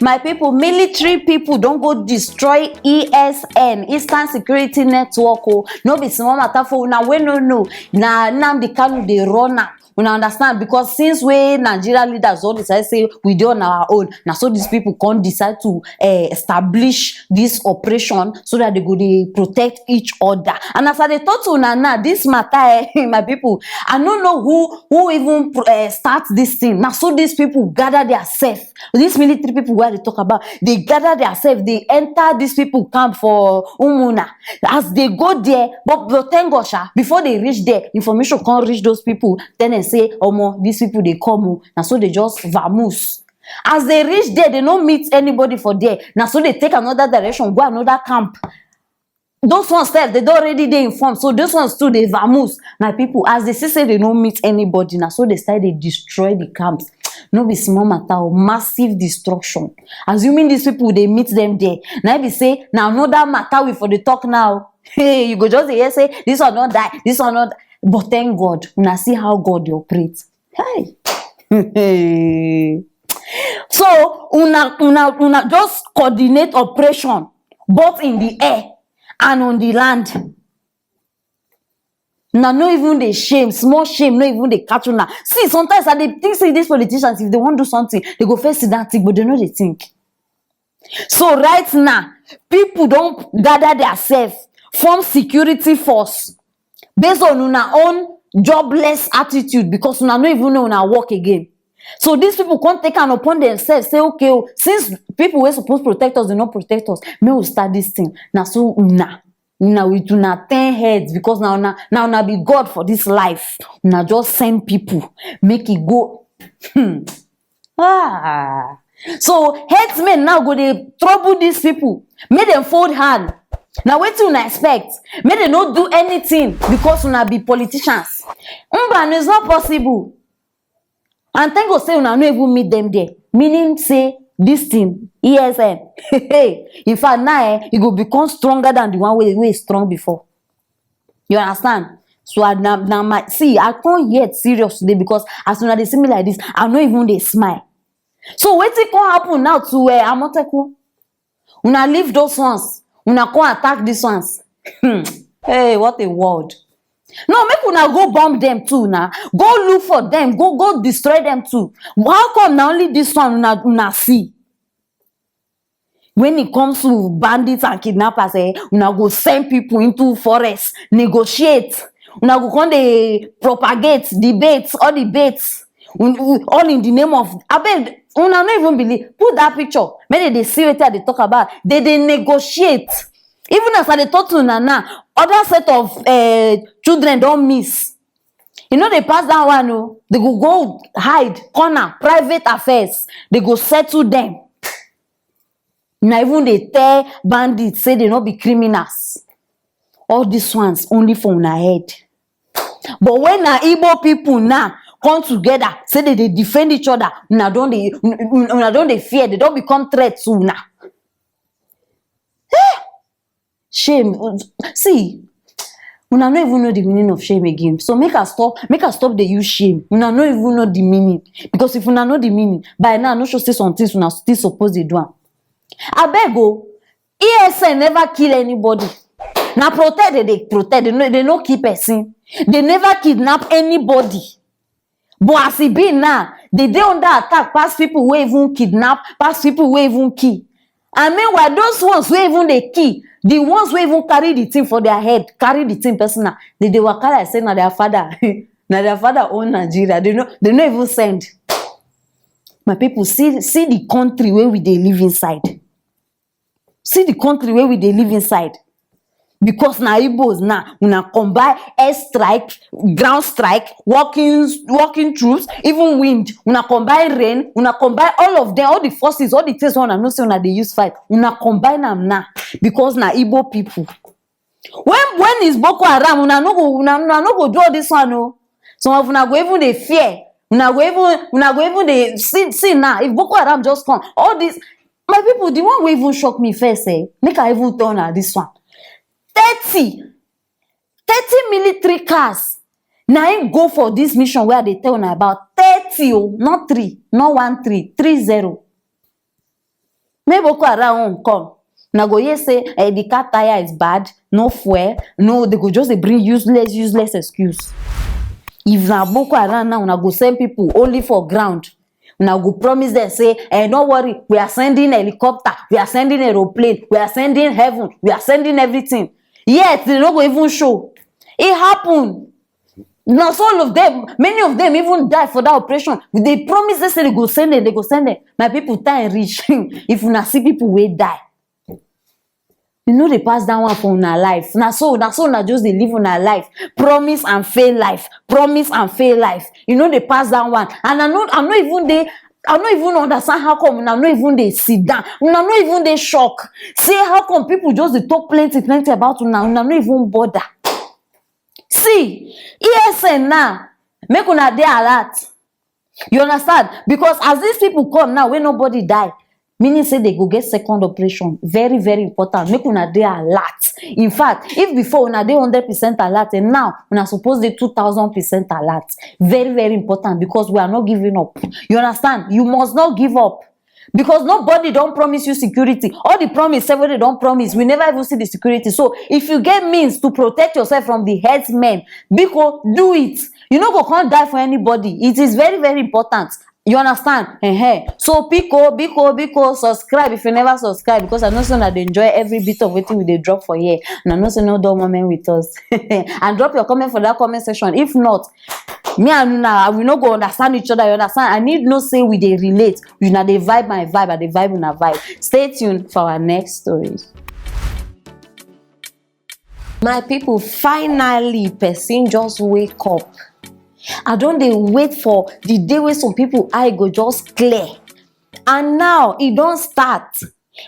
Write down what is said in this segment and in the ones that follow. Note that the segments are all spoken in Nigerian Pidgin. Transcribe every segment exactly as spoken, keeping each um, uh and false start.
My people, military people don go destroy E S N, Eastern Security Network o. No be small matter for una wey no know. Na Nnamdi Kanu dey run am. Una understand? Because since wey Nigeria leaders don decide say we dey on our own, na so these people come decide to eh, establish this operation so that they go dey protect each other. And as I dey talk to una now, this matter, eh, my people, I no know who who even uh, start this thing. Na so these people gather their self. These military people wey I dey talk about, they gather their self. They enter these people camp for Umuna. As they go there, but, but thank God, sha, before they reach there, information come reach those people. Then they say, "Omo, these people dey come o." Na so they just vamoose. As they reach there, they no meet anybody for there. Na so they take another direction, go another camp. Those ones sef, they don already dey informed, so those ones too dey vamoose. My people, as they see say they no meet anybody, na so they start dey destroy the camps. No be small matter o, massive destruction. Assuming these people dey meet them there, na be say na another matter we for dey talk now. Hey, you go just dey hear say this one don die, this one don die. But thank God, una see how God dey operate. Hey. So una una una just coordinate operation both in the air and on the land. Una no even dey shame, small shame no even dey catch una. See, sometimes I dey think say these politicians, if they wan do something, they go first sit down think, but they no dey think. So right now, people don gather their self, form security force based on una own jobless attitude, because una no even know una work again. So these people come take am upon themselves, say, "Okay o, since people wey suppose protect us dey no protect us, make we start this thing." Na so una una with una ten heads, because na una na una be God for this life. Una just send people make e go. Hmm. Ah. So headsmen now go dey trouble these people, make dem fold hand. Na wetin una expect? Make dem no do anything because una be politicians? Mba, it's not possible. And thank God say una no even meet them there. Meaning say this thing, E S N, in fact, now eh, e go become stronger than the one wey wey strong before. You understand? So I, na, na my see, I come here serious today because as una dey see me like this, I no even dey smile. So wetin come happen now to uh, Amotekun? Una leave those ones, una come attack these ones. Hmm. Hey, what a world! No, make una go bomb them too now. Go look for them, go go destroy them too. How come na only this one una una see? When it comes to bandits and kidnappers, eh, una go send people into forest, negotiate. Una go come dey propagate, debate, all debates, un- un- all in the name of abeg. Una no even believe. Put that picture. Make dem dey see wetin I dey talk about. They dey negotiate. Even as I dey talk to una now, other set of uh, children don miss. E no dey pass that one o. They go go hide corner, private affairs. They go settle them. Na even dey tell bandits say they no be criminals. All these ones only for una head. But when na Igbo people now come together, say they dey defend each other, una don dey una don dey fear, they don become threat to una. Shame. See, una no even know the meaning of shame again. So make I stop, make I stop dey use shame. Una no even know the meaning. Because if una know the meaning, by now I no sure say some things una still suppose dey do am. Abeg o, E S N never kill anybody. Na protect they dey protect. They no, they no kill person. They never kidnap anybody. But as e be now, they dey under attack pass people wey even kidnap, pass people wey even kill. And meanwhile, those ones wey even dey kill, the ones wey even carry the thing for their head, carry the thing personal, they dey waka like say na their father, na their father own Nigeria. They no, they no even send. My people, see see the country wey we dey live inside. See the country wey we dey live inside. Because na Igbos now, una combine air strike, ground strike, walking walking troops, even wind, una combine rain, una combine all of them, all the forces, all the things wey una know say una dey use fight, una combine am now because na Igbo people. When when is Boko Haram, una no go una, una no go do all this one o. Some of una go even dey fear. Una go even una go even dey see see now. If Boko Haram just come, all this, my people, the one wey even shock me first, eh, make I even tell una this one. Thirty, thirty military cars na im go for this mission wey I dey tell una about. Thirty o, not three, not one three, three zero. Make Boko Haram own come. Una go hear say, eh, the car tire is bad, no fuel, no, they go just dey bring useless, useless excuse. If na Boko Haram now, una go send people only for ground. Una go promise them say, eh, no worry, we are sending helicopter, we are sending aeroplane, we are sending heaven, we are sending everything. Yet, they no go even show. It happen. Na so all of them, many of them even die for that operation. They promise them say they go send them, they go send them. My people, time reach. If una see people wey die, you no dey pass that one for una life. Na so, na so una just dey live una life. Promise and fail life. Promise and fail life. You no dey pass that one. And I no, I no even dey, I no even understand how come una no even dey sit down. Una no even dey shock. Say how come people just dey talk plenty, plenty about una. Una no even bother. See, E S N now, make una dey alert. You understand? Because as these people come now, wey nobody die, meaning say they go get second operation. Very, very important. Make una dey alert. In fact, if before una dey hundred percent alert, and now una suppose dey two thousand percent alert. Very, very important, because we are not giving up. You understand? You must not give up. Because nobody don promise you security. All the promise sef wey they don promise, we never even see the security. So if you get means to protect yourself from the herdsmen, biko, do it. You no go come die for anybody. It is very, very important. You understand? Ehen. So biko, biko, biko, subscribe if you never subscribe, because I know say una dey enjoy every bit of wetin we dey drop for here. And I know say no dull moment with us. And drop your comment for that comment section. If not, me and una, we no go understand each other. You understand? I need know say we dey relate. Una dey vibe my vibe, I dey vibe una vibe. Stay tuned for our next story. My people, finally, person just wake up. I don dey wait for the day wey some people eye go just clear. And now, e don start.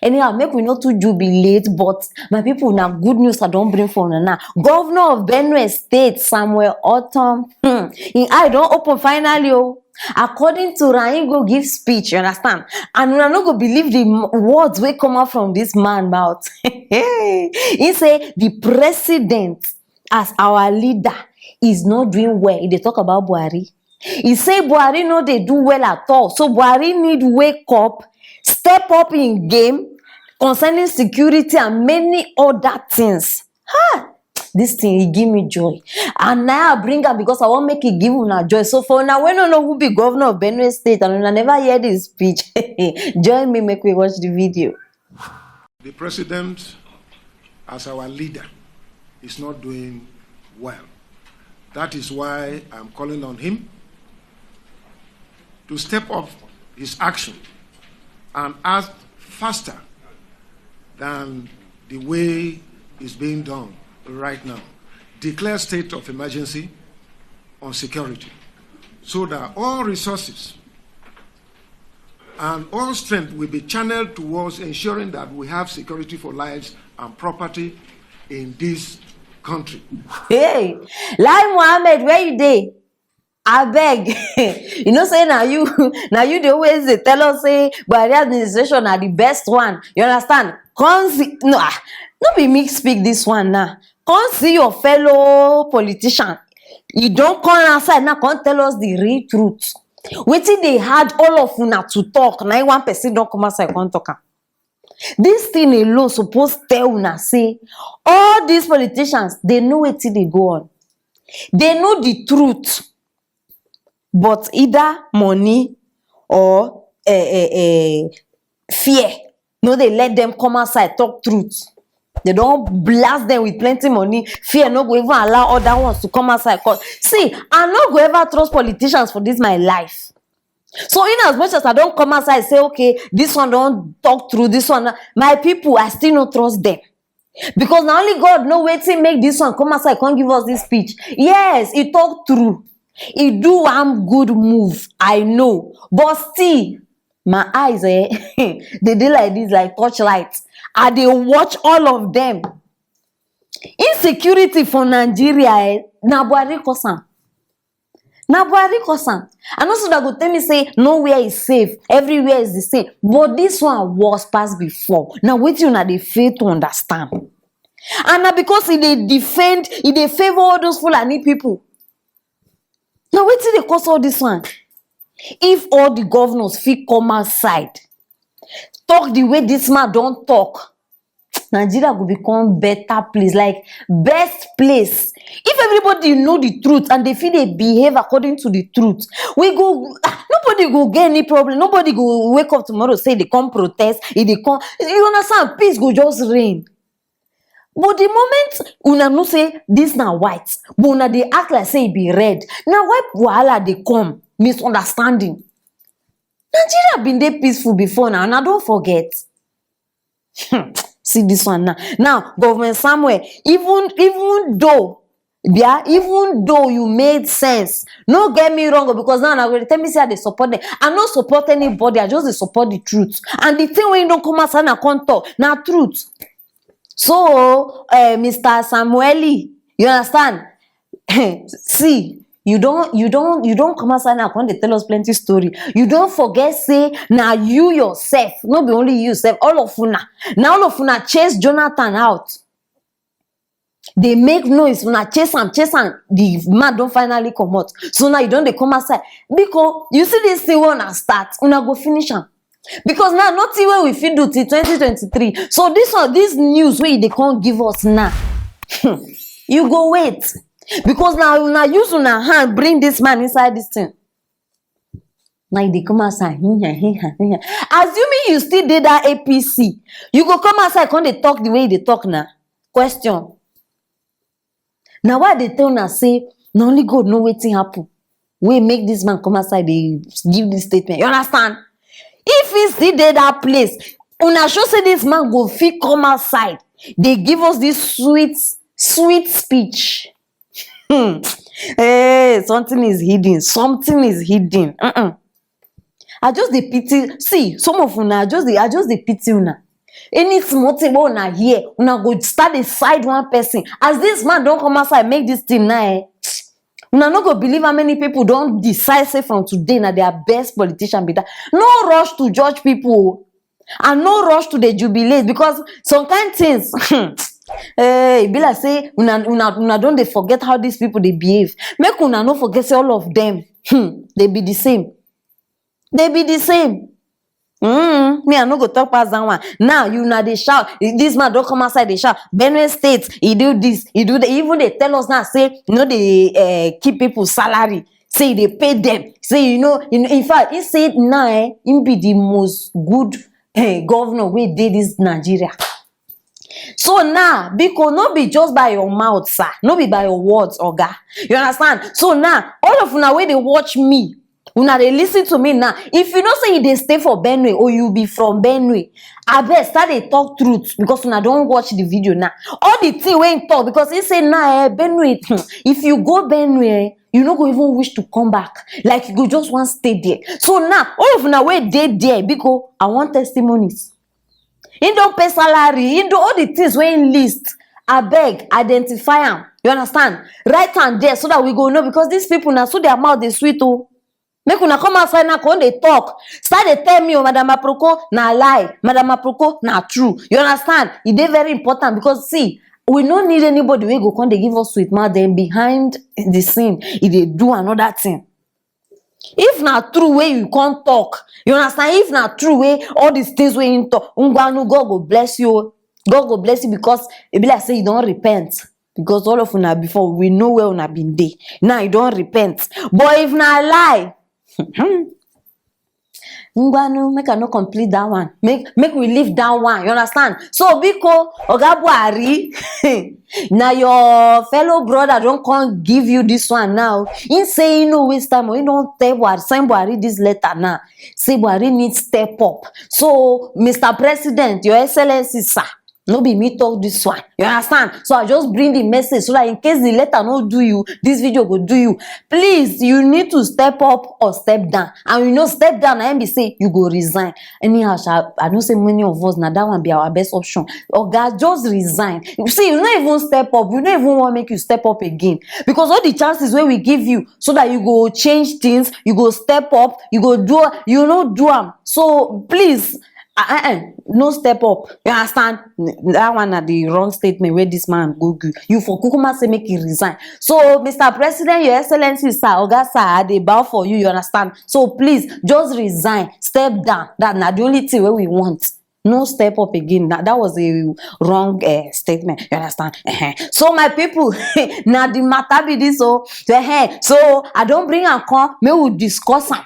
Anyhow, make we no too jubilate, but my people, na good news I don bring for una now. Governor of Benue State, Samuel Ortom, hmm, im eye don open finally o. According to am, im go give speech, you understand? And una no go believe the m-, words wey come out from this man mouth. He say the president, as our leader, is not doing well. He dey talk about Buhari. He say Buhari no dey do well at all. So Buhari need wake up, step up in game concerning security and many other things. Ha! This thing, e give me joy. And now I bring am because I wan make e give una joy. So for una wey no know who be governor of Benue State and una never hear this speech, join me make we watch the video. The president, as our leader, is not doing well. That is why I'm calling on him to step up his action and act faster than the way it's being done right now. Declare state of emergency on security so that all resources and all strength will be channeled towards ensuring that we have security for lives and property in this country. Hey, Lai Mohammed, where you dey? Abeg, you know say na you, na you dey always dey tell us say Buhari administration na the best one. You understand? Come see, no, ah, no be me speak this one now. Come see your fellow politician. You don come outside now, come tell us the real truth. Wetin dey hard all of una to talk, na im one person don come outside come talk am. This thing alone suppose tell una say all these politicians, they know wetin dey go on. They know the truth. But either money or, eh, eh, eh, fear no dey let them come outside talk truth. They don blast them with plenty money. Fear no go even allow other ones to come outside. 'Cause, see, I no go ever trust politicians for this my life. So in as much as I don come outside say, "Okay, this one don talk true, this one," na-," my people, I still no trust them. Because na only God know wetin make this one come outside, come give us this speech. Yes, he talk true. He do one good move, I know. But still, my eyes, eh, they dey like this, like torchlight. I dey watch all of them. Insecurity for Nigeria, eh, na Buhari cause am. Na Buhari cause am. I know say una go tell me say nowhere is safe, everywhere is the same. But this one worse pass before. Na wetin una dey fail to understand. And na because e dey defend, e dey favour all those Fulani people. Na wetin dey cause all this one. If all the governors fit come outside, talk the way this man don talk, Nigeria go become better place, like, best place. If everybody know the truth and they feel they behave according to the truth, we go, ah, nobody go get any problem. Nobody go wake up tomorrow say they come protest, if they come, you understand, peace go just reign. But the moment una know say this na white, but una dey act like say e be red, na why wahala dey come, misunderstanding. Nigeria been dey peaceful before now, una don forget. Hmm, see this one now. Now, Government Samuel, even, even though, yeah, even though you made sense, no get me wrong, because now una go dey tell me say I dey support them. I no support anybody, I just dey support the truth. And the thing wey you don come outside na come talk, na truth. So, uh, Mister Samueli, you understand? See, you don, you don, you don come outside now, come dey tell us plenty story. You don forget say na you yourself, no be only you sef, all of una. Na all of una chase Jonathan out. Dey make noise, una chase am, chase am. The man don finally comot. So now you don dey come outside. Because you see this thing wey una start, una go finish am. Because now nothing wey we fit do till twenty twenty-three. So this one, this news wey you dey come give us now, you go wait. Because now una use una hand bring this man inside this thing. Now you dey come outside. Assuming you still dey that A P C, you go come outside, come dey talk the way you dey talk now. Question. Na why I dey tell una say na only God know wetin happen, wey make this man come outside dey give this statement. You understand? If he still dey that place, una sure say this man go fit come outside dey give us this sweet, sweet speech? Hmm. Hey, something is hidden. Something is hidden. Uh-uh. I just dey pity. See, some of una, I just dey, I just dey pity una. Any small thing wey una hear, una go start dey side one person. As this man don come outside make this thing now, eh, una no go believe how many people don decide say from today na their best politician be that. No rush to judge people o, and no rush to dey jubilate, because some kind things, eh, e be like say una, una, una don dey forget how these people dey behave. Make una no forget say all of them, hmm, they be the same. They be the same. Mm, me, I no go talk pass that one. Now you na dey shout. This man don come outside dey shout. Benue State, he do this, he do that. He even dey tell us now say, you know, they, uh, keep people salary. Say they pay them. Say, you know, in, in fact, he said now, eh, he be the most good, eh, governor wey dey this Nigeria. So now, because no be just by your mouth, sir, no be by your words, oga. You understand? So now, all of una wey dey watch me, una dey listen to me now. If you know say you dey stay for Benue or you be from Benue, abeg start dey talk truth, because una don watch the video now. All the thing wey he talk, because he say now, eh, Benue, hmm, if you go Benue, eh, you no go even wish to come back. Like, you go just wan stay there. So now, all of una wey dey there, because I want testimonies. He don pay salary, he do all the things wey he list. Abeg, identify am. You understand? Write am there so that we go know, because these people na so their mouth dey sweet o. Make una come outside now, come dey talk. Start dey tell me, oh, Madam Aproko, na lie. Madam Aproko, na true. You understand? E dey very important because, see, we no need anybody wey go come dey give us sweet mouth, then behind the scene, e dey do another thing. If na true wey you come talk, you understand? If na true wey all these things wey him talk, ngwanu, God go bless you o. God go bless you because e be like say you don repent. Because all of una before, we know where una been dey. Now you don repent. But if na lie, ngwanu, make I no complete that one. Make, make we leave that one. You understand? So, biko, Oga Buhari, na your fellow brother don come give you this one now. He say he no waste time, or he don tell Buhari, send Buhari this letter now. Say Buhari need step up. So, Mister President, Your Excellency, sir, no be me talk this one. You understand? So I just bring the message so that in case the letter no do you, this video go do you. Please, you need to step up or step down. And you know, step down, na im be say you go resign. Anyhow, sha, I know say many of us, na that one be our best option. Oga, just resign. You see, you no even step up. We no even want make you step up again. Because all the chances wey we give you so that you go change things, you go step up, you go do, you no do am. So please, uh, uh, uh, no step up. You understand? That one na the wrong statement wey this man go give. You for kukuma say make he resign. So, Mister President, Your Excellency, sir, Oga, sir, I dey bow for you, you understand? So please, just resign, step down. That na the only thing wey we want. No step up again. That was a wrong uh, statement. You understand? Uh-huh. So my people, now the matter be this. So, uh-huh. So I don't bring and come. May we discuss am.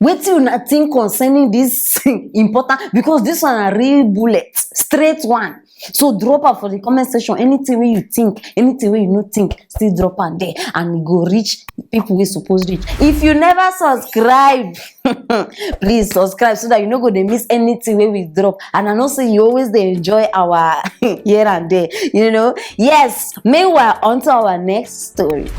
Wetin una think concerning this important, because this one a real bullet, straight one. So drop am for the comment section. Anything wey you think, anything wey you no think, still drop am there, and e go reach people wey suppose reach. If you never subscribe, please subscribe so that you no go dey miss anything wey we drop. And I know say you always dey enjoy our here and there, you know. Yes. Meanwhile, on to our next story.